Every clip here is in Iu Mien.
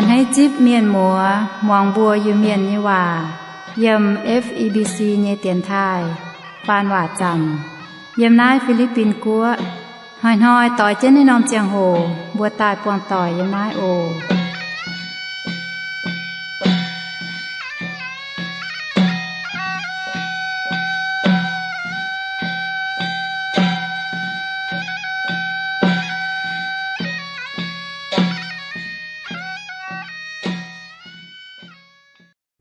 Hneiv zipv mienh muoz muangx mbuo Iu-Mienh nyei waac yiem F E B C nyei dienx taaih faan waac zaamc yiem naaiv Fi^li^bin Guoqv. Hnoi-hnoi doix jienv naaiv norm ziangh hoc mbuo daaih buangh doic yiem naaiv oc.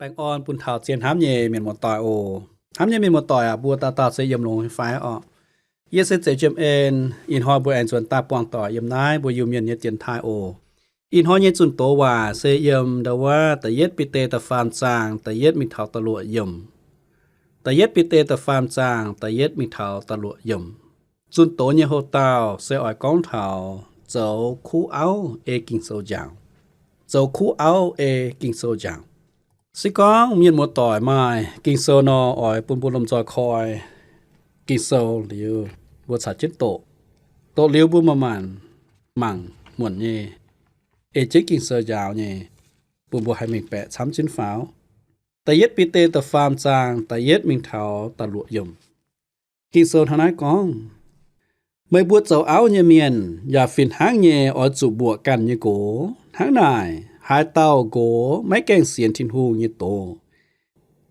Baengh orn bun taux zien hnamv nyei mienh muoz-doic oc. Hnamv nyei mienh muoz-doic aac, mbuo dauh dauh se yiem longx nyei fai orqc? Yie se Zeiv Jiem En. Ih hnoi mbuo aengx nzuonx daaih buangh doic yiem naaiv mbuo Iu-Mienh nyei dienx taaih oc. Ih hnoi nyei zunh doz waac se yiem ndau wuov da'yietv Bide da'faam zaang da'yietv mingh taux da'luoqc yiemc. Da'yietv Bide da'faam zaang da'yietv mingh taux da'luoqc yiemc. Zunh doz nyei houx-dauh se oix gorngv taux zoux kuv auv ei Ging-Sou njaaux. Zoux kuv auv ei Ging-Sou njaaux. Se gorngv mienh muoz-doic maaih Ging-Sou nor, oix bun mbuo lomh nzoih koi Ging-Sou liuz, mbuo caux jienv doqc. Doqc liuz mbuo manc-manc mangc muonc nyei, ei jienv Ging-Sou njaaux nyei, bun mbuo haih mengh baeqc camv jienv faaux. Da'yietv Bide da'faam zaang da'yietv mingh taux da'luoqc yiemc. Ging-Sou hnangv naaiv gorngv, Meih mbuo zoux auv nyei mienh yaac fih hnangv nyei oix zuqc mbuoqc ganh nyei nqox. Hnangv naaic, haaix dauh nqox maiv gaengh sienx Tin-Hungh nyei doz,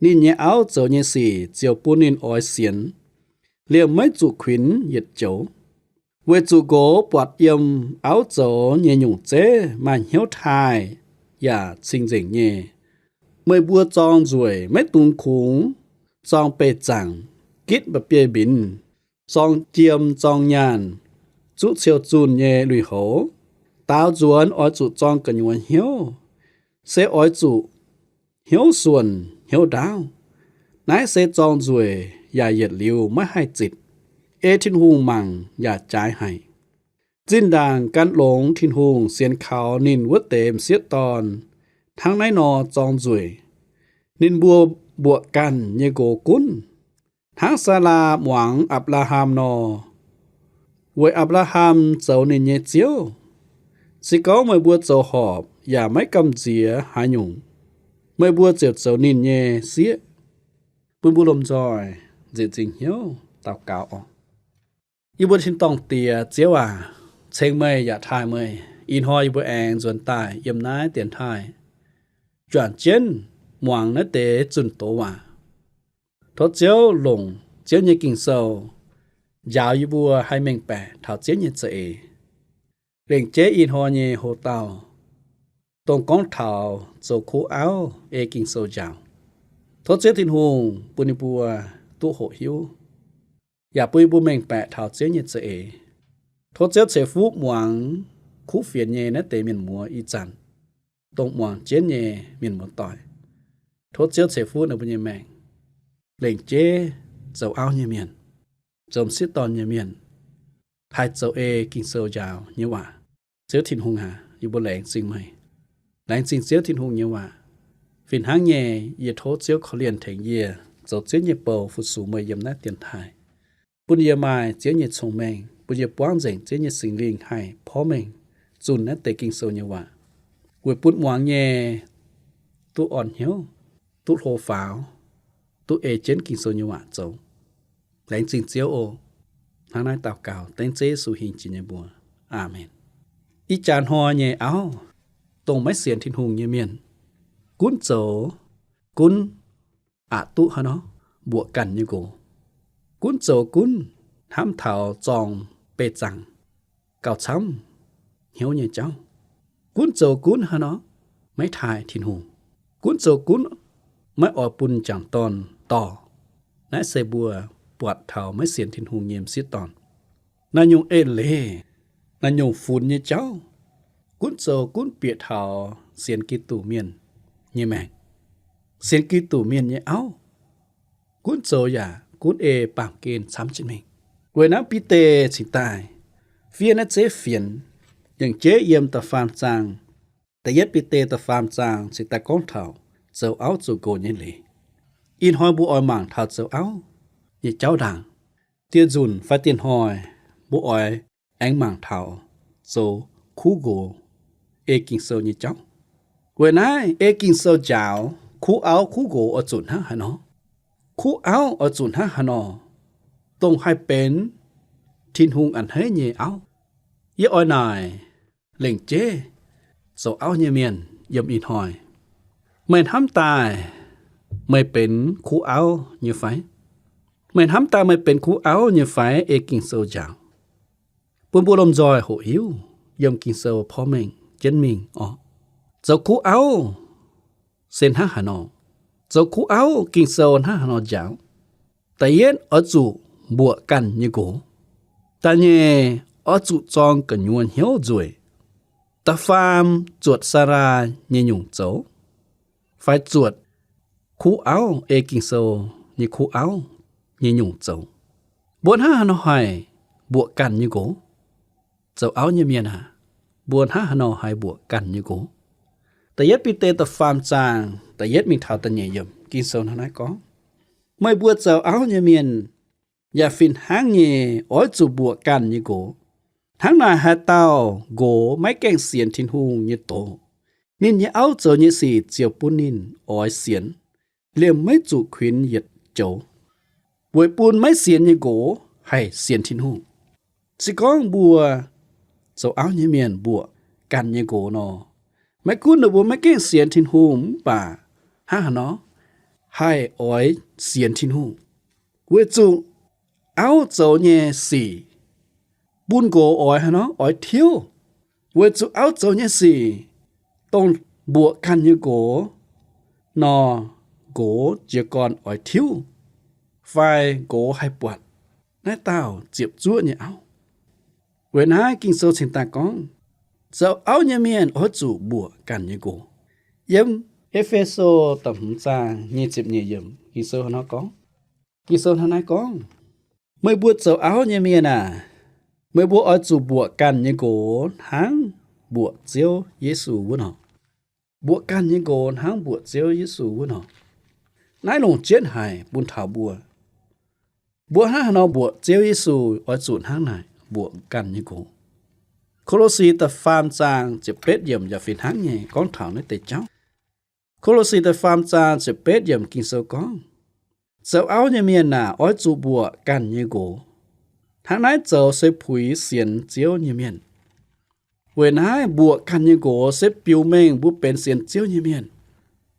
ninh nyei auv zoux nyei sic ziouc bun ninh oix sienx, liemh maiv zuqc kuinx yietc joux. Weic zuqc nqox buatc yiem auv zoux nyei nyungc zeiv maaih hnyouv taaih yaac cing-nzengc nyei. Meih mbuo zorng nzueic maiv dungx kungx zorng beih zaangc, gitv mba'biei mbinx, zorng jiem zorng nyaanh, zuqv ciou zunh nyei lui-houx. Daaux nzuonx oix zuqc zorng gu'nyuoz hnyouv, se oix zuqc hnyouv suonc hnyouv ndaauv. Naaiv se zorng nzueic yaac yietc liuz maiv haih zitc, ei Tin-Hungh mangc yaac jaaix haic. Zinh ndaangc gan longx Tin-Hungh sienx kaux ninh wuov deix m'sieqv dorn hnangv naaiv nor zorng nzueic, ninh mbuo mbuoqc ganh nyei nqox gunv, hnangv Saalaa muangx Apc^laa^ham nor, weic Apc^laa^ham zoux ninh nyei ziouv. Se gorngv meih mbuo zoux horpc yaac maiv gamh nziex haaix nyungc, meih mbuo ziouc zoux ninh nyei sieqv. Bun mbuo lomh nzoih nzieqc zingc hnyouv daux gaux oc. Yie mbuo tin-dorngh Diex, Ziouv aac, ceng meih yaac taaih meih. Ih hnoi yie mbuo aengx nzuonx daaih yiem naaiv dienx taaih, juangc jienv muangx naaiv deix zunh doz waac. Tov Ziouv longc Ziouv nyei Ging-Sou njaaux yie mbuo haih mengh baeqc taux Ziouv nyei za'eix. Lengc jeiv ih hnoi nyei hoc-dauh, dongh gorngv taux zoux kuv auv ei Ging-Sou njaaux. Tov Ziouv Tin-Hungh bun yie mbuo duqv hoqc hiuv, yaac bun yie mbuo mengh baeqc taux Ziouv nyei za'eix. Tov Ziouv ceix fuqv muangx kuv fienx nyei naaiv deix mienh muoz ih zanc, dongh muangx jienv nyei mienh muoz-doic. Tov Ziouv ceix fuqv ninh mbuo nyei maengc, lengc jeiv zoux auv nyei mienh, zoux m'sieqv dorn nyei mienh, haih zoux ei Ging-Sou njaaux nyei waac. Ziouv Tin-Hungh aac, yie mbuo laengz zingh meih. Laengz zingh Ziouv Tin-Hungh nyei waac. Fih hnangv nyei, yie tov Ziouv korv-lienh tengx yie zoux Ziouv nyei bou fu-sux meih yiem naaiv dienx taaih, bun yie maaih Ziouv nyei cong-mengh, bun yie buangv nzengc Ziouv nyei Singx Lingh haih porv mengh zunh naaiv deix Ging-Sou nyei waac, weic bun muangx nyei duqv orn hnyouv, duqv hlo faaux, duqv ei jienv Ging-Sou nyei waac zoux. Laengz zingh Ziouv oc. Hnangv naaiv daux gaux dengv Ziouv Yesu hingh jiex nyei mbuox. Aamen. Ih jaax hnoi nyei auv, dongh maiv sienx Tin-Hungh nyei mienh, gunv zoux gunv aqc duqv haaix nor mbuoqc ganh nyei nqox. Gunv zoux gunv hnamv taux zorng beih zaangc gauh camv hnyouv nyei jauv. Gunv zoux gunv haaix nor maiv taaih Tin-Hungh. Gunv zoux gunv maiv oix bun m'jangc dorn dorh. Naaiv se mbuo buatc taux maiv sienx Tin-Hungh nyei m'sieqv dorn naaiv nyungc eix leiz, naaiv nyungc funx nyei jauv. Gunv zoux gunv bieqc taux sienx Giduc mienh nyei maengc, sienx Giduc mienh nyei auv. Gunv zoux yaac gunv ei baamh gen camv jienv mingh. Weic naaiv Bide cingx daaih fiev naaiv zeiv fienx, lengc jeiv yiem da'faam zaang, da'yietv Bide da'faam zaang cingx daaih gorngv taux zoux auv zoux nqox nyei leiz. Ih hnoi mbuo oix mangc taux zoux auv nyei jauv ndaangc. Dieh nzunc fai dieh hnoi mbuo oix aengx mangc taux zoux kuv nqox ei Ging-Sou nyei jauv. Weic naaiv ei Ging-Sou njaaux kuv auv kuv nqox oix zuqc hnangv haaix nor. Kuv auv oix zuqc hnangv haaix nor, dongh haih benx Tin-Hungh a'hneiv nyei auv. Yie oix naaic lengc jeiv zoux auv nyei mienh yiem ih hnoi, meih hnamv daaih meih benx kuv auv nyei fai? Meih hnamv daaih meih benx kuv auv nyei fai? Ei Ging-Sou njaaux bun mbuo lomh nzoih hoqc hiuv yiem Ging-Sou porv mengh jienv mingh orqc. Zoux kuv auv se hnangv haaix nor? Zoux kuv auv Ging-Sou hnangv haaix nor njaaux? Da'yietv, oix zuqc mbuoqc ganh nyei nqox. Da'nyeic, oix zuqc zorng gu'nyuoz hnyouv nzueic. Da'faam, zuotc Saalaa nyei nyungc zoux, fai zuotc kuv auv, ei Ging-Sou nyei kuv auv nyei nyungc zoux. Mbuo hnangv haaix nor haih mbuoqc ganh nyei nqox? Zoux auv nyei mienh aac, mbuo hnangv haaix nor haih mbuoqc ganh nyei nqox? Da'yietv Bide da'faam zaang da'yietv mingh taux da'nyeic yiemc, Ging-Sou hnangv naaiv gorngv, meih mbuo zoux auv nyei mienh yaac fih hnangv nyei oix zuqc mbuoqc ganh nyei nqox. Hnangv naaic haaix dauh nqox maiv gaengh sienx Tin-Hungh nyei doz, ninh nyei auv zoux nyei sic ziouc bun ninh oix sienx, liemh maiv zuqc kuinx yietc joux, weic bun maiv sienx nyei nqox haih sienx Tin-Hungh. Se gorngv mbuo zoux auv nyei mienh mbuoqc ganh nyei nqox nor, maiv gunv ninh mbuo maiv gaengh sienx Tin-Hungh mv baac hnangv haaix nor haih oix sienx Tin-Hungh, weic zuqc auv zoux nyei sic bun nqox oix hnangv haaix nor, oix tiuv. Weic zuqc auv zoux nyei sic dongh mbuoqc ganh nyei nqox nor, nqox jiez gorn oix tiuv fai nqox haih buatc naaiv dauh ziepc zuoqv nyei auv. Weic naaiv Ging-Sou cingx daaih gorngv, zoux auv nyei mienh oix zuqc mbuoqc ganh nyei nqox. Yiem E^fe^so da'hmz zaang nyei ziepc nyeic yiemc, Ging-Sou hnangv nor gorngv, Ging-Sou hnangv naaiv gorngv, meih mbuo zoux auv nyei mienh aac, meih mbuo oix zuqc mbuoqc ganh nyei nqox hnangv mbuoqc Ziouv Yesu wuov nor. Mbuoqc ganh nyei nqox hnangv mbuoqc Ziouv Yesu wuov nor. Naaiv longc jienv haic bun taux mbuo. Mbuo hnangv haaix nor mbuoqc Ziouv Yesu, oix zuqc hnangv naaic mbuoqc ganh nyei nqox. Ko^lo^si da'faam zaang ziepc betv yiemc yaac fih hnangv nyei gorngv taux naaiv deix jauv. Ko^lo^si da'faam zaang ziepc betv yiemc Ging-Sou gorngv, zoux auv nyei mienh aac, oix zuqc mbuoqc ganh nyei nqox. Hnangv naaiv zoux se puix sienx Ziouv nyei mienh. Weic naaiv mbuoqc ganh nyei nqox se biux mengh mbuo benx sienx Ziouv nyei mienh.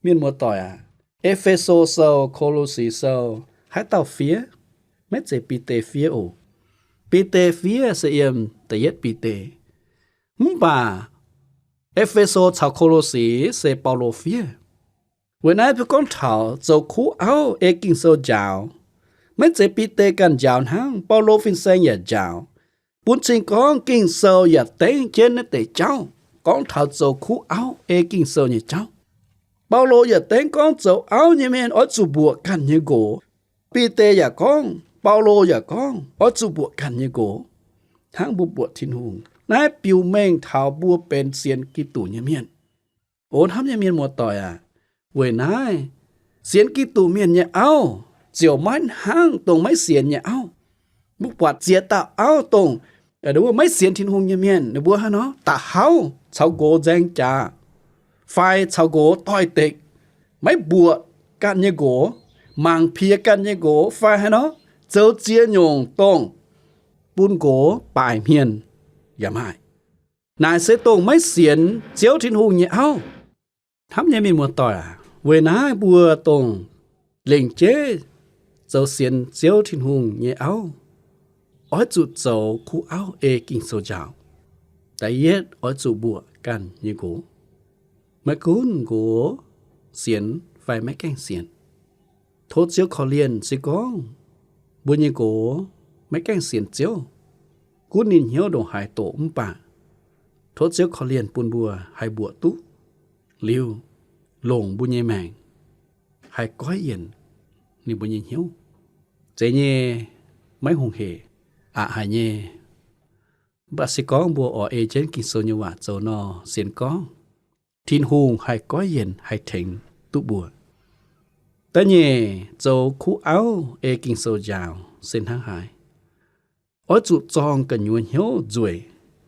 Mienh muoz-doic aac, E^fe^so Sou, Ko^lo^si Sou, haaix dauh fiev? Maiv zeiz Bide fiev oc. Bide fiev se yiem da'yietv Bide. Mv baac E^fe^so caux Ko^lo^si se Baulo fiev. Weic naaiv mbuo gorngv taux zoux kuv auv ei Ging-Sou njaaux, maiv zeiz Bide ganh njaaux hnangv, Baulo fin-saeng yaac njaaux, bun cing gorngv Ging-Sou yaac dengv jienv naaiv deix jauv gorngv taux zoux kuv auv ei Ging-Sou nyei jauv. Baulo yaac dengv gorngv zoux auv nyei mienh oix zuqc mbuoqc ganh nyei nqox. Bide yaac gorngv, Baulo yaac gorngv, oix zuqc mbuoqc ganh nyei nqox, hnangv mbuo mbuoqc Tin-Hungh. Naaiv biux mengh taux mbuo benx sienx Giduc nyei mienh. O hnamv nyei mienh muoz-doic aac, weic naaiv sienx Giduc mienh nyei auv ziouc maiv hnangv dongh maiv sienx nyei auv. Mbuo buatc ziex dauh auv dongh ninh mbuo maiv sienx Tin-Hungh nyei mienh, ninh mbuo hnangv nor da'hauv caux nqox nzaeng jaax, fai caux nqox doix-dekc, maiv mbuoqc ganh nyei nqox, mangc piex ganh nyei nqox, fai hnangv nor zoux ziex nyungc dongh bun nqox baaic hmien yaac maaih. Naaic se dongh maiv sienx Ziouv Tin-Hungh nyei auv. Hnamv nyei mienh muoz-doic aac, weic naaiv mbuo dongh lengc jeiv zoux sienx Ziouv Tin-Hungh nyei auv, oix zuqc zoux kuv auv ei Ging-Sou njaaux. Da'yietv, oix zuqc mbuoqc ganh nyei nqox. Maiv gunv nqox sienx fai maiv gaengh sienx, tov Ziouv korv-lienh. Se gorngv mbuo nyei nqox maiv gaengh sienx Ziouv, gunv ninh hnyouv ndongc haaix doqc mv baac tov Ziouv korv-lienh bun mbuo haih mbuoqc duqv liuz, longc mbuo nyei maengc haih goiv yienc ninh mbuo nyei hnyouv. Zeiz nyei, maiv hungh hec, aqc haic nyei. Mv baac se gorngv mbuo oix ei jienv Ging-Sou nyei waac zoux nor, sienx gorngv Tin-Hungh haih goiv yienc, haih tengx duqv mbuo. Da'nyeic, zoux kuv auv ei Ging-Sou njaaux se hnangv haaix? Oix zuqc zorng gu'nyuoz hnyouv nzueic.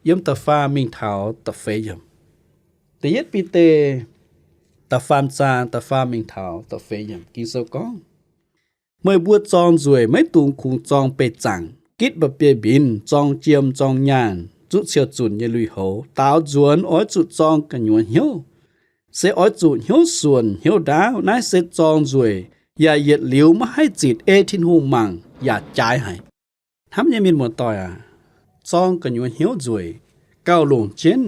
Yiem da'faam mingh taux da'feix yiemc. Da'yietv Bide da'faam zaang da'faam mingh taux da'feix yiemc Ging-Sou gorngv, meih mbuo zorng nzueic maiv dungx kungx zorng beih zaangc, gitv mba'biei mbinx, zorng jiem, zorng nyaanh, zuqv ciou zunc nyei lui-houx. Daaux nzuonx oix zuqc zorng gu'nyuoz hnyouv, se oix zuqc hnyouv suonc hnyouv ndaauv. Naaiv se zorng nzueic yaac yietc liuz maiv haih zitc, ei Tin-Hungh mangc yaac jaaix haic. Hnamv nyei mienh muoz-doic aac, zorng gu'nyuoz hnyouv nzueic gauh longc jienv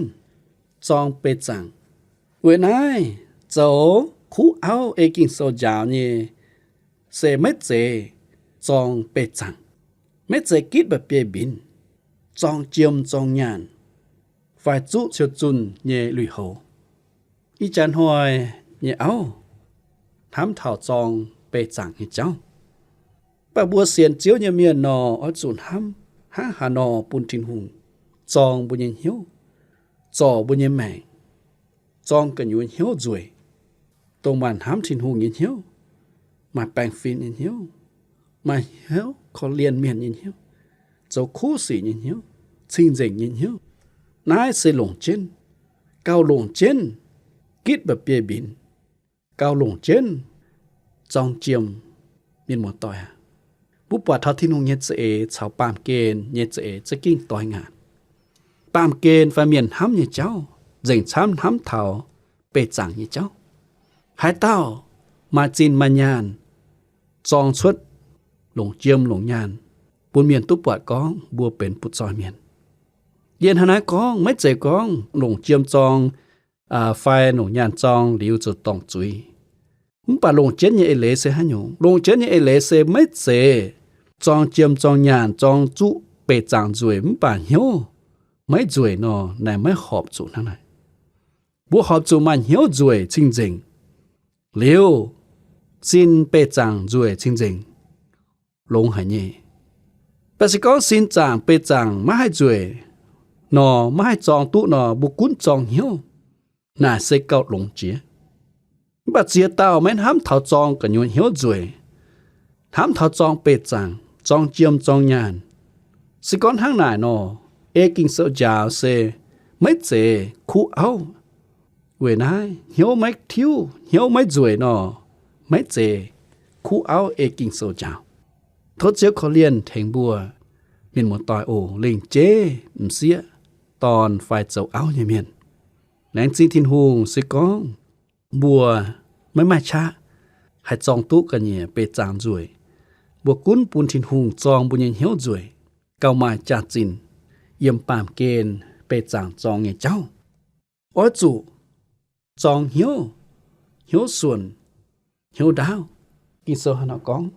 zorng beih zaangc. Weic naaiv zoux kuv auv ei Ging-Sou njaaux nyei se maiv zeiz zorng beih zaangc, maiv zeiz gitv mba'biei mbinx, zorng jiem zorng nyaanh, fai zuqv ciou zunh nyei lui-houx. Ih jaax hnoi nyei auv hnamv taux zorng beih zaangc nyei jauv. Mv baac mbuo sienx Ziouv nyei mienh nor, oix zuqc hnamv hnangv haaix nor bun Tin-Hungh zorng mbuo nyei hnyouv, zorc mbuo nyei maengc, zorng gu'nyuoz hnyouv nzueic, dongh maaih hnamv Tin-Hungh nyei hnyouv, maaih baengh fim nyei hnyouv, maaih hnyouv korv-lienh mienh nyei hnyouv, zoux kuv sic nyei hnyouv, cing-nzengc nyei hnyouv. Naaiv se longc jienv, gauh longc jienv gitv mba'biei mbinx, gauh longc jienv zorng jiem. Mienh muoz-doic aac, mbuo buatc taux Tin-Hungh nyei za'eix caux baamh gen nyei za'eix za'gengh doix ngaanc. Baamh gen fai mienh hnamv nyei jauv nzengc camv hnamv taux beih zaangc nyei jauv. Haaix dauh maaih zinh maaih nyaanh zorng cuotv longc jiem longc nyaanh bun mienh duqv buatc gorngv mbuo benx butv-zoih mienh. Yie hnangv naaiv gorngv maiv zeiz gorngv longc jiem zorng fai longc nyaanh zorng liuz ziouc dorngc zuiz. Mv baac longc jienv nyei eix leiz se haaix nyungc? Longc jienv nyei eix leiz se maiv zeiz zorng jiem zorng nyaanh zorng zuqv beih zaangc nzueic mv baac hnyouv maiv nzueic nor, naaiv maiv horpc zuqc hnangv naaic. Mbuo horpc zuqc maaih hnyouv nzueic cing-nzengc liuz, sin beih zaangc nzueic cing-nzengc longx haic nyei. Mv baac se gorngv sin zaangc beih zaangc maiv haih nzueic nor, maiv haih zorng duqv nor, mbuo gunv zorng hnyouv, naaic se gauh longx jiex. Mv baac ziex dauh maiv hnamv taux zorng gu'nyuoz hnyouv nzueic, hnamv taux zorng beih zaangc, zorng jiem, zorng nyaanh, se gorngv hnangv naaic nor, ei Ging-Sou njaaux se maiv zeiz kuv auv. Weic naaiv hnyouv maiv tiuv, hnyouv maiv nzueic nor, maiv zeiz kuv auv ei Ging-Sou njaaux. Tov Ziouv korv-lienh tengx mbuo mienh muoz-doic oc, lengc jeiv m'sieqv dorn fai zoux auv nyei mienh. Laengz zingh Tin-Hungh se gorngv mbuo maiv maaih qaqv haih zorng duqv ga'nyiec beih zaangc nzueic. Mbuo gunv bun Tin-Hungh zorng mbuo nyei hnyouv nzueic, gauh maaih jaax-zinh yiem baamh gen beih zaangc zorng nyei jauv. Oix zuqc zorng hnyouv, hnyouv suonc, hnyouv ndaauv. Ging-Sou hnangv nor gorngv,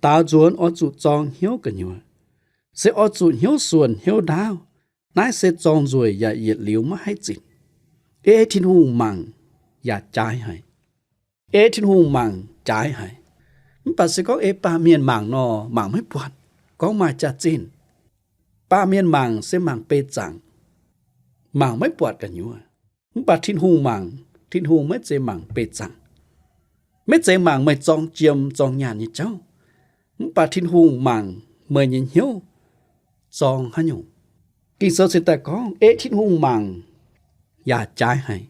daaux nzuonx oix zuqc zorng hnyouv gu'nyuoz, se oix zuqc hnyouv suonc hnyouv ndaauv. Naaiv se zorng nzueic yaac yietc liuz maiv haih zitc. Ei Tin-Hungh mangc yaac jaaix haic. Ei Tin-Hungh mangc jaaix haic. Mv baac se gorngv ei baamh mienh mangc nor, mangc maiv buatc, gorngv maaih jaax-zinh. Baamh mienh mangc se mangc beih zaangc, mangc maiv buatc gu'nyuoz. Mv baac Tin-Hungh mangc, Tin-Hungh maiv zeiz mangc beih zaangc, maiv zeiz mangc meih zorng jiem zorng nyaanh nyei jauv. Mv baac Tin-Hungh mangc meih nyei hnyouv zorng haaix nyungc. Ging-Sou cingx daaih gorngv, ei Tin-Hungh mangc yaac jaaix haic,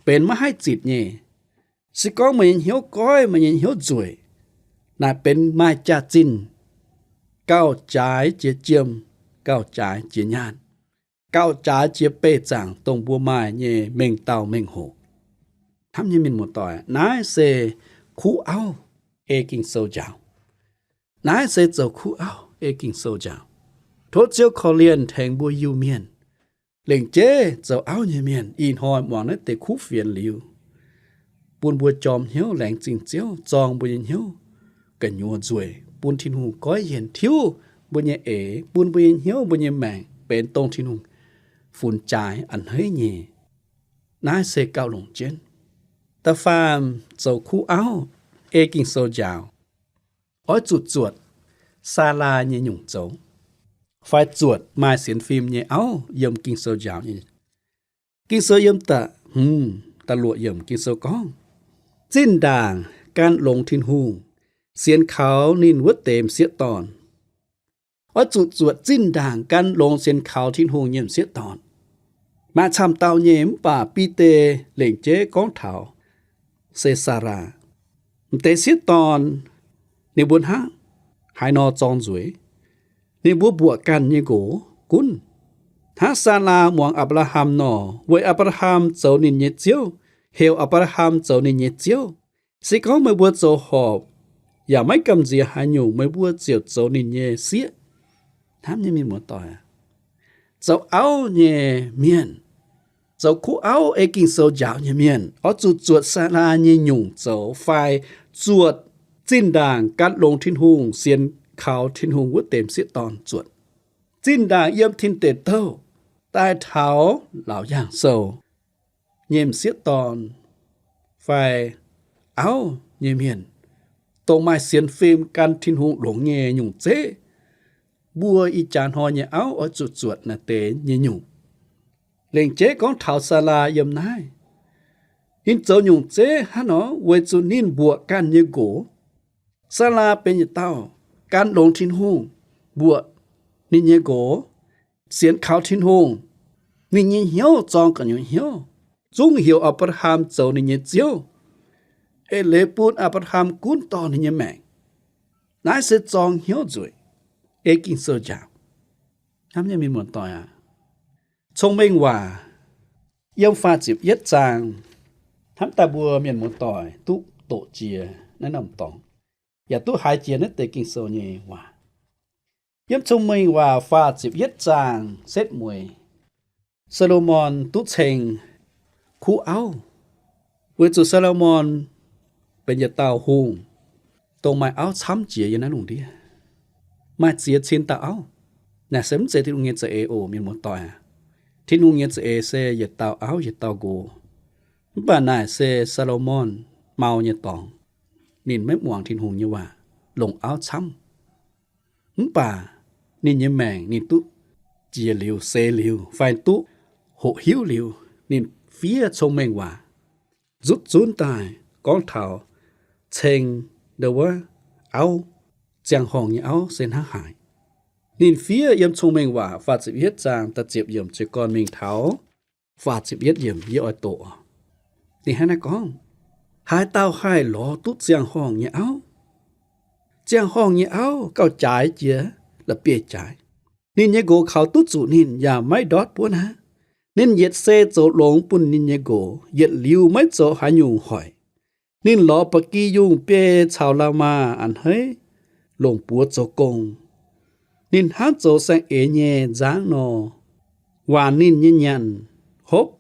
benx maiv haih zitc nyei. Se gorngv meih nyei hnyouv goiv, meih nyei hnyouv nzueic, naaic benx maaih jaax-zinh, gauh jaaix jiex jiem, gauh jaaix jiex nyaanh, gauh jaaix jiex beih zaangc dongh mbuo maaih nyei mengh dauh mengh hoc. Hnamv nyei mienh muoz-doic, naaiv se kuv auv ei Ging-Sou njaaux. Naaiv se zoux kuv auv ei Ging-Sou njaaux. Tov Ziouv korv-lienh tengx mbuo Iu-Mienh, lengc jeiv zoux auv nyei mienh, ih hnoi muangx naaiv deix kuv fienx liuz, bun mbuo jorm hnyouv laengz zingh Ziouv zorng mbuo nyei hnyouv gu'nyuoz nzueic, bun Tin-Hungh goiv yienc tiuv mbuo nyei eix, bun mbuo nyei hnyouv, mbuo nyei maengc benx dongh Tin-Hungh funx jaaix a'hneiv nyei. Naaiv se gauh longc jienv. Da'faam, zoux kuv auv ei Ging-Sou njaaux, oix zuqc zuotc Saalaa nyei nyungc zoux, fai zuotc maaih sienx fim nyei auv yiem Ging-Sou njaaux nyei. Ging-Sou yiem da'hmz da'luoqc yiemc Ging-Sou gorngv, zinh ndaangc gan longx Tin-Hungh, sienx kaux ninh wuov deix m'sieqv dorn. Oix zuqc zuotc zinh ndaangc gan longx sienx kaux Tin-Hungh nyei m'sieqv dorn. Maaih camv dauh nyei mv baac Bide lengc jeiv gorngv taux se Saalaa. M'deix sieqv dorn ninh mbuo hnangv haaix nor zorng nzueic. Ninh mbuo mbuoqc ganh nyei nqox gunv, hnangv Saalaa muangx Apc^laa^ham nor, weic Apc^laa^ham zoux ninh nyei ziouv, heuc Apc^laa^ham zoux ninh nyei ziouv. Se gorngv meih mbuo zoux horpc yaac maiv gamh nziex haaix nyungc, meih mbuo ziouc zoux ninh nyei sieqv. Hnamv nyei mienh muoz-doic aac, zoux auv nyei mienh, zoux kuv auv ei Ging-Sou njaaux nyei mienh, oix zuqc zuotc Saalaa nyei nyungc zoux fai zuotc zinh ndaangc gan longx Tin-Hungh, sienx kaux Tin-Hungh wuov deix m'sieqv dorn zuotc. Zinh ndaangc yiem tin deic douh daaih taux laauc yaangh sou nyei m'sieqv dorn fai auv nyei mienh, dongh maaih sienx fim gan Tin-Hungh longx nyei nyungc zeiv, mbuo ih jaax hnoi nyei auv oix zuqc zuotc naaiv deix nyei nyungc. Lengc jeiv gorngv taux Saalaa yiem naaiv. Ninh zoux nyungc zeiv hnangv nor weic zuqc ninh mbuoqc ganh nyei nqox. Saalaa benx yietc dauh gan longx Tin-Hungh, mbuoqc ninh nyei nqox, sienx kaux Tin-Hungh. Ninh nyei hnyouv zorng gu'nyuoz hnyouv, zungv heuc Apc^laa^ham zoux ninh nyei ziouv, eix leiz bun Apc^laa^ham gunv dorh ninh nyei maengc. Naaiv se zorng hnyouv nzueic, ei Ging-Sou njaaux. Hnamv nyei mienh muoz-doic aac, Cong-Mengh Waac yiem faah ziepc yietv zaang, hnamv daaih mbuo mienh muoz-doic duqv doqc jiex naaiv norm dorngx, yaac duqv haiz jiex naaiv deix Ging-Sou nyei waac. Yiem Cong-Mengh Waac faah ziepc yietv zaang setv mueiz, Saa^lo^morn duqv ceng kuv auv, weic zuqc Saa^lo^morn benx yietc dauh hungh, dongh maaih auv camv jiex yiem naaiv lungh ndiev, maaih ziex cin dauh auv. Naaic se mv zeiz Tin-Hungh nyei za'eix oc, mienh muoz-doic aac. Tin-Hungh nyei za'eix se yietc dauh auv yietc dauh nqox. Mv baac naaic se Saa^lo^morn mau nyei dorngx. Ninh maiv muangx Tin-Hungh nyei waac, longc auv camv. Mv baac ninh nyei maengc ninh duqv jiex liuz, seix liuz, fai duqv hoqc hiuv liuz, ninh fiev Cong-Mengh Waac nzutv zunv daaih gorngv taux ceng ndo wuov auv, ziangh horngc nyei auv se hnangv haaix. Ninh fiev yiem Cong-Mengh Waac faah ziepc yietv zaang da'ziepc yiemc jiez gorn mingh taux faah ziepc yietv yiemc, yie oix doqc. Ninh hnangv naaiv gorngv, haaix dauh haih lorz duqv ziangh horngc nyei auv? Ziangh horngc nyei auv gauh jaaix jiex la'bieiv-jaaix. Ninh nyei nqox kaux duqv zuqc ninh yaac maiv ndortv buonv aqv. Ninh yietc sei zoux longx bun ninh nyei nqox, yietc liuz maiv zoux haaix nyungc hoic. Ninh lorz ba'gi yungh biei caux la'maah a'hneiv longc buoz zoux gong. Ninh hnangv zoux saeng-eix nyei nzangv nor, waanc ninh nyei nyanc hopv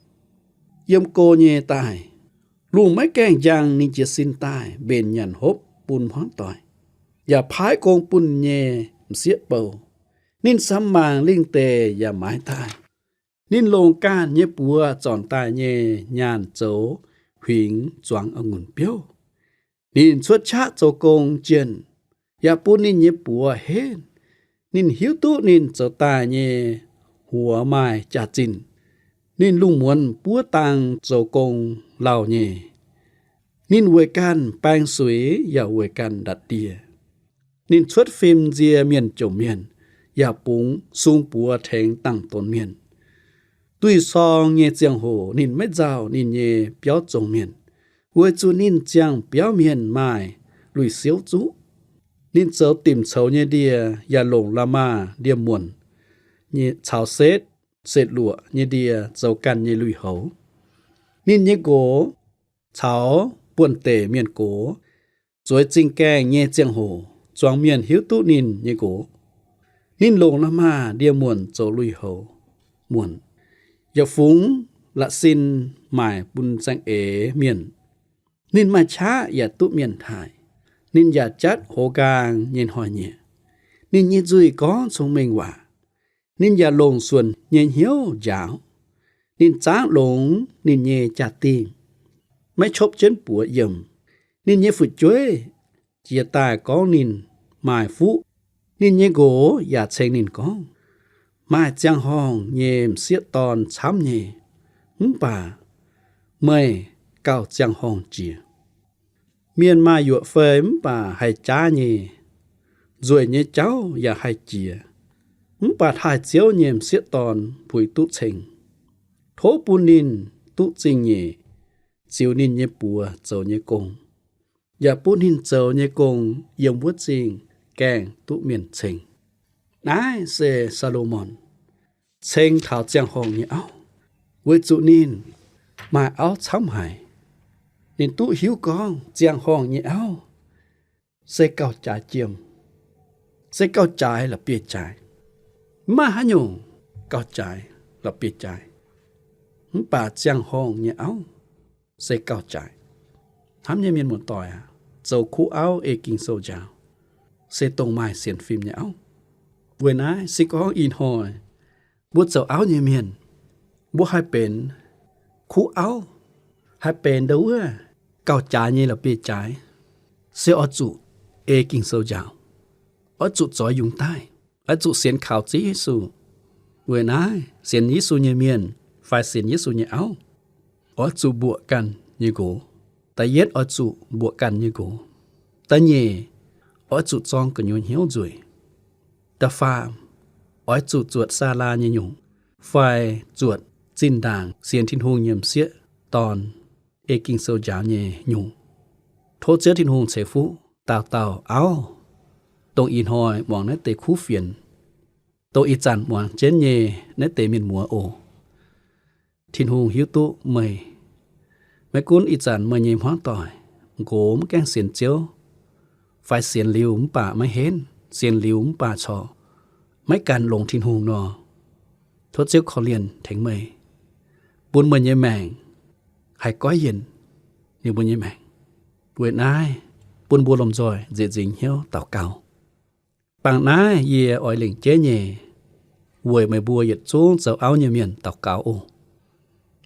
yiem go nyei daaih. Lungh maiv gaengh njang ninh jiez sin daaih mbenc nyanc hopv bun hmuangv doic, yaac paaiv gong bun nyei m'sieqv bou. Ninh samx mangc lingh deic yaac maaiz daaih. Ninh longc ganh nyei buoz zornc daaih nyei nyaanh zoux huingx zuangx a'ngunc biouv. Ninh cuotv qaqv zoux gong jienh, yaac bun ninh nyei buoz henv. Ninh hiuv duqv ninh zoux daaih nyei huox maaih jaax-zinh. Ninh lungh muonz buov dang zoux gong lauh nyei. Ninh weic ganh baeng suix yaac weic ganh ndatc ndie. Ninh cuotv fim nzie mienh jomc mienh, yaac bungx sung buoz tengx dangh donx mienh. Duih sorng nyei ziangh hoc ninh maiv nzauh ninh nyei biauv zong mienh, weic zuqc ninh ziangh biauv mienh maaih lui-siouv zuqv. Ninh zoux dimc coux nyei ndie, yaac longc la'maah ndie-muonc nyei caux setv setv luoqc nyei ndie zoux ganh nyei lui-houx. Ninh nyei nqox caux buonv-deic mienh gox zueiz zingh gaengh nyei ziangh hoc, zuangx mienh hiuv duqv ninh nyei nqox. Ninh longc la'maah ndie-muonc zoux lui-houx muonc, yaac fungx la'sin maaic bun saeng-eix mienh. Ninh maaih qaqv yaac duqv mienh taaih. Ninh yaac jatv hoz nqaang nyei hnoi-nyieqc. Ninh nyei nzuih gorngv cong-mengh waac. Ninh yaac longc suonc nyei hnyouv njaaux. Ninh zaangv longx ninh nyei jaa-dingh, maiv copv jienv buoz yiemc. Ninh nyei fu'jueiv jiex daaih gorngv ninh maaih fuqv. Ninh nyei nqox yaac ceng ninh gorngv, maaih ziangh horngh nyei m'sieqv dorn camv nyei, mv baac meih gauh ziangh horngh jiex. Mienh maaih yuoqc fei mv baac haih jaav nyei, nzueic nyei jauv yaac haih jiex, mv baac taaih-ziouv nyei m'sieqv dorn puix duqv ceng. Tov bun ninh duqv zingh nyeic ziux ninh nyei buoz zoux nyei gong, yaac bun ninh zoux nyei gong yiem wuov zingh gaengh duqv mienh ceng. Naaiv se Saa^lo^morn ceng taux ziangh horngh nyei auv, weic zuqc ninh maaih auv camv haic. Ninh duqv hiuv gorngv ziangh horngh nyei auv se gauh jaaix jiem, se gauh jaaix la'bieiv-jaaix. Mv maaih haaix nyungc gauh jaaix la'bieiv-jaaix, mv baac ziangh horngh nyei auv se gauh jaaix. Hnamv nyei mienh muoz-doic aac, zoux kuv auv ei Ging-Sou njaaux se dongh maaih sienx fim nyei auv. Weic naaiv se gorngv ih hnoi mbuo zoux auv nyei mienh, mbuo haih benx kuv auv, haih benx ndau wuov gauh jaaix nyei la'bieiv-jaaix, se oix zuqc ei Ging-Sou njaaux, oix zuqc zoix yungz daaih, oix zuqc sienx kaux Ziouv Yesu. Weic naaiv sienx Yesu nyei mienh fai sienx Yesu nyei auv oix zuqc mbuoqc ganh nyei nqox. Da'yietv oix zuqc mbuoqc ganh nyei nqox. Da'nyeic oix zuqc zorng gu'nyuoz hnyouv nzueic. Da'faam oix zuqc zuotc Saalaa nyei nyungc, fai zuotc zinh ndaangc sienx Tin-Hungh nyei m'sieqv dorn ei Ging-Sou njaaux nyei nyungc. Tov Ziouv Tin-Hungh ceix fuqv dauh dauh auv, dongh ih hnoi muangx naaiv deix kuv fienx, dongh ih zanc muangx jienv nyei naaiv deix mienh muoz oc. Tin-Hungh hiuv duqv meih. Maiv gunv ih zanc meih nyei hmuangv doic, nqox mv gaengh sienx Ziouv, fai sienx liuz mv baac maiv henv, sienx liuz mv baac corc maiv gan longx Tin-Hungh nor, tov Ziouv korv-lienh tengx meih, bun meih nyei maengc haih goiv yienc ninh mbuo nyei maengc. Weic naaiv bun mbuo lomh nzoih nzieqc nzingx hnyouv daux gaux. Bangc naaiv yie oix lengc jeiv nyei weic meih mbuo yietc zungv zoux auv nyei mienh daux gaux oc.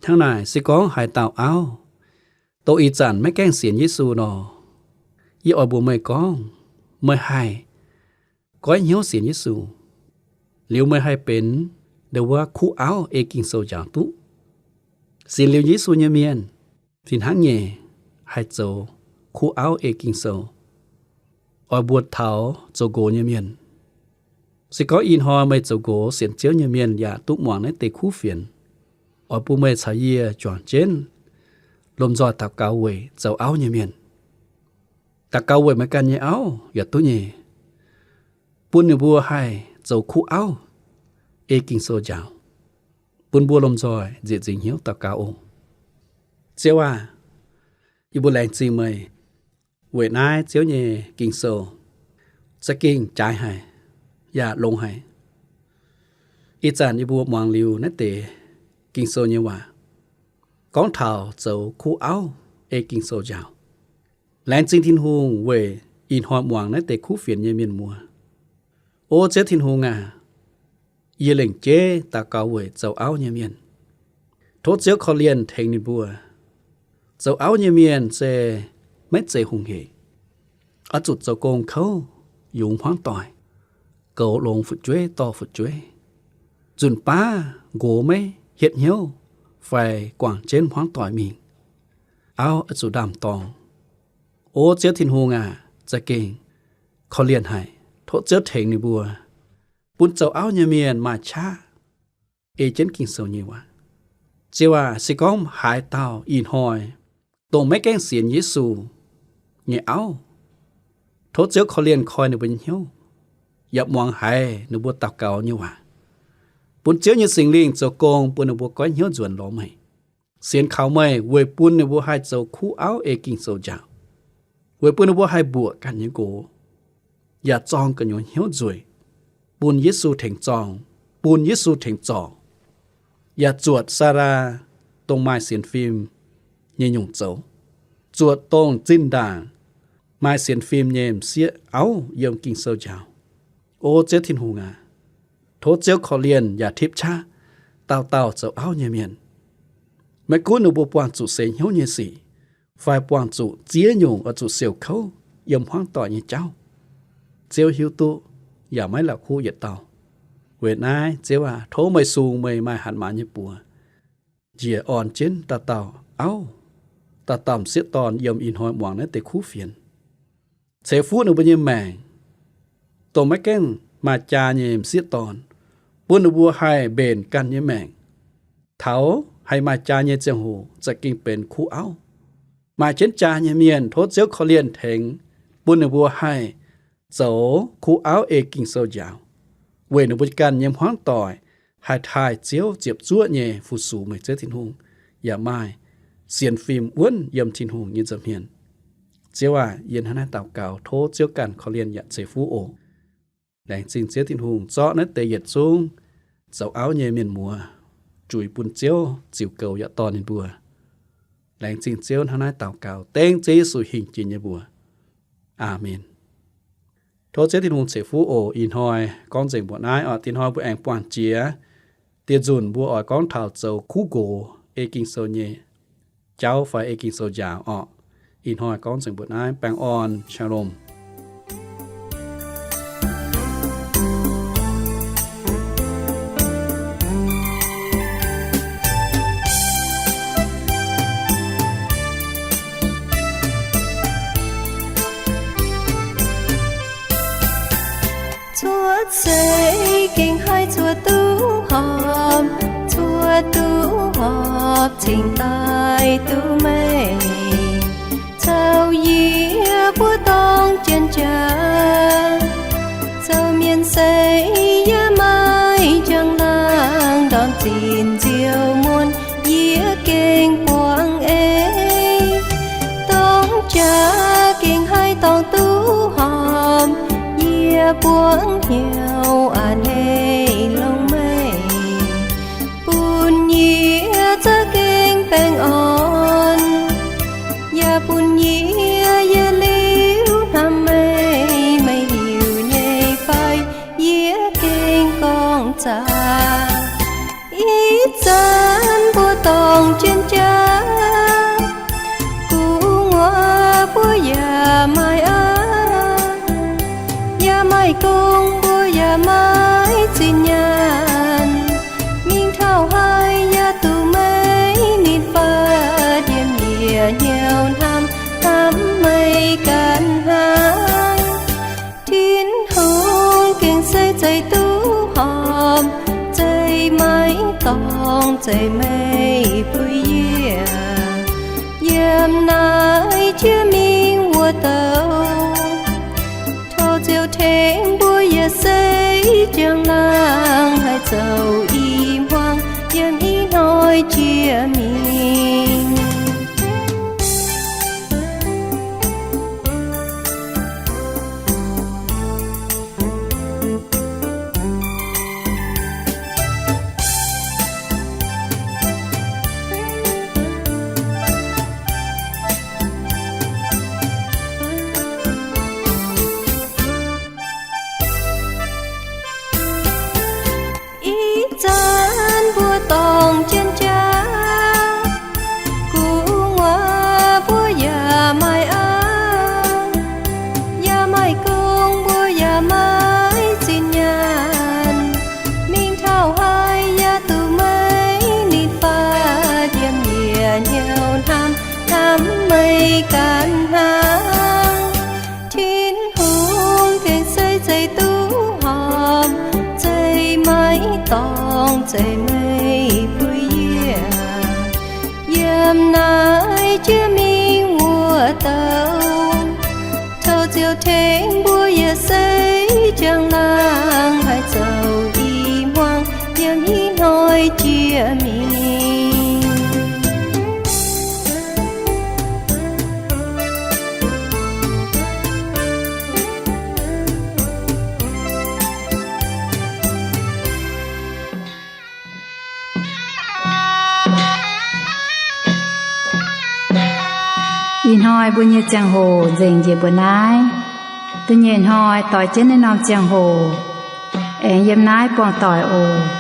Hnangv naaic se gorngv haaix dauh auv, dongh ih zanc maiv gaengh sienx Yesu nor, yie oix mbuox meih gorngv, meih haih goiv hnyouv sienx Yesu, liuz meih haih benx ndau wuov kuv auv ei Ging-Sou njaaux duqv. Sienx liuz Yesu nyei mienh fih hnangv nyei haih zoux kuv auv ei Ging-Sou. Oix mbuox taux zoux nqox nyei mienh, se gorngv ih hnoi meih zoux nqox sienx Ziouv nyei mienh yaac duqv muangx naaiv deix kuv fienx, oix bun meih caux yie juangc jienv lomh nzoih daux gaux weic zoux auv nyei mienh. Daux gaux weic meih ganh nyei auv yaac duqv nyei, bun ninh mbuo haih zoux kuv auv ei Ging-Sou njaaux. Bun mbuo lomh nzoih nzieqc nzingx hnyouv daux gaux oc. Ziouv aah! Yie mbuo laengz zingh meih weic naaiv Ziouv nyei Ging-Sou za'gengh jaaix haic yaac longx haic. Ih zanc yie mbuo muangx liuz naaiv deix Ging-Sou nyei waac gorngv taux zoux kuv auv ei Ging-Sou njaaux. Laengz zingh Tin-Hungh weic ih hnoi muangx naaiv deix kuv fienx nyei mienh muoz. O Ziouv Tin-Hungh aac, yie lengc jeiv daux gaux weic zoux auv nyei mienh. Tov Ziouv korv-lienh tengx ninh mbuo. Zoux auv nyei mienh se maiv zeiz hungh hec. Oix zuqc zoux gong kouv yungz hmuangv doic, goux longx fu'jueiv dorh fu'jueiv, nzunc baav nqox maiv hietv hnyouv fai guangc jienv hmuangv doic mingh, auv oix zuqc ndaam-dorng. O Ziouv Tin-Hungh aac, za'gengh korv-lienh haic. Tov Ziouv tengx ninh mbuo, bun zoux auv nyei mienh maaih qaqv ei jienv Ging-Sou nyei waac. Ziouv aac, se gorngv haaix dauh ih hnoi dongh maiv gaengh sienx Yesu nyei auv, tov Ziouv korv-lienh koi ninh mbuo nyei hnyouv, yaac muangx haiz ninh mbuo daux gaux nyei waac. Bun Ziouv nyei Singx Lingh zoux gong bun ninh mbuo goiv hnyouv nzuonx lorz meih, sienx kaux meih weic bun ninh mbuo haih zoux kuv auv ei Ging-Sou njaaux, weic bun ninh mbuo haih mbuoqc ganh nyei nqox, yaac zorng gu'nyuoz hnyouv nzueic, bun Yesu tengx zorng, bun Yesu tengx zorc, yaac zuotc Saalaa dongh maaih sienx fim nyei nyungc zoux, zuotc dongh zinh ndaangc maaih sienx fim nyei m'sieqv auv yiem Ging-Sou njaaux. O Ziouv Tin-Hungh aac, tov Ziouv korv-lienh yaac tipv qaqv dauh dauh zoux auv nyei mienh. Maiv gunv ninh mbuo buangh zuqc seix hnyouv nyei sic, fai buangh zuqc ziex nyungc oix zuqc siouc kouv yiem hmuangv doic nyei jauv, Ziouv hiuv duqv yaac maiv la'kuqv yietc dauh. Weic naaiv Ziouv aac, tov meih sung meih maaih hatc maaz nyei buoz njiec orn jienv dauh dauh auv, dauh dauh m'sieqv dorn yiem ih hnoi muangx naaiv deix kuv fienx. Ceix fuqv ninh mbuo nyei maengc, dongh maiv gaengh maaih jaa nyei m'sieqv dorn, bun ninh mbuo haih mbenc ganh nyei maengc, taux haih maaih jaa nyei ziangh hoc za'gengh benx kuv auv. Maaih jienv jaa nyei mienh tov Ziouv korv-lienh tengx, bun ninh mbuo haih zoux kuv auv ei Ging-Sou njaaux, weic ninh mbuo ganh nyei hmuangv doic haih taaih Ziouv ziepc zuoqv nyei fu-sux meih Ziouv Tin-Hungh, yaac maaih sienx fim wuonv yiem Tin-Hungh nyei nza'hmien. Ziouv aac, yie hnangv naaiv daux gaux tov Ziouv ganh korv-lienh yaac ceix fuqv oc. Laengz zingh Ziouv Tin-Hungh zorqv naaiv deix yietc zungv zoux auv nyei mienh muoz juix bun Ziouv ziux goux yaac dorh ninh mbuo. Laengz zingh Ziouv, hnangv naaiv daux gaux dengv Ziouv Yesu hingh jiex nyei mbuox. Aamen. Tov Ziouv Tin-Hungh ceix fuqv oc. Ih hnoi gorngv nzengc mbuoqc naaiv oc. Diex hnoi mbuo aengx buangh jiex dieh nzunc mbuo oix gorngv taux zoux kuv nqox ei Ging-Sou nyei jauv fai ei Ging-Sou njaaux oc. Ih hnoi gorngv nzengc mbuoqc naaiv. Baengh orn. Shalom. Cuotv seix gengh haih cuotv duqv horpc, cuotv duqv horpc cingx daaih duqv meih. Caux yie mbuo dorngc jien-jaa, zoux mienh seix yaac maaih njang-laangc ndorm zinh nziouv muonc, yie gengh buangv ei. Dorngc jaax gengh haih dorngc duqv horpc, yie buangv hnyouv a'hneiv longx meih, bun yie za'gengh baengh orn. Yaac bun yie yietc liuz hnamv meih, meih hiuv nyei fai? Yie gengh gorngv zaah. Ih zanc mbuo dorngc jien-jaa, gu'nguaaz mbuo yaac maaih aqv, yaac maaih gong mbuo yaac maiv zinh nyaanh. Mingh taux haaix yaac duqv meih nitv fatv, yiem yie hnyouv hnamv, hnamv meih ganh hnangv. Tin-Hungh gengh se zeiz duqv horpc, zeiz maiv dorngc, zeiz meih puix yie. Yiem naaiv jiex mingh wuov douc, tov Ziouv tengx mbuo yietc seix njang-laangc haih zoux i hmuangx yiem ih hnoi jiex mingh. Ih zanc mbuo dorngc jien-jaa, gu'nguaaz mbuo yaac maaih aqv, yaac maaih gong mbuo yaac maiv zinh nyaanh. Mingh taux haaix yaac duqv meih nitv fatv, yiem yie hnyouv hnamv, hnamv meih ganh hnangv. Tin-Hungh gengh se zeiz duqv horpc, zeiz maiv dorngc, zeiz meih puix yie. Yiem naaiv jiex mingh wuov douc, tov Ziouv tengx mbuo yietc seix njang-laangc haih zoux i hmuangx yiem ih hnoi jiex mingh. Ih hnoi mbuo nyei ziangh hoc nzengc njiec mbuo naaiv. Da'nyeic hnoi doix jienv naaiv norm ziangh hoc aengx yiem naaiv buangh doic oc.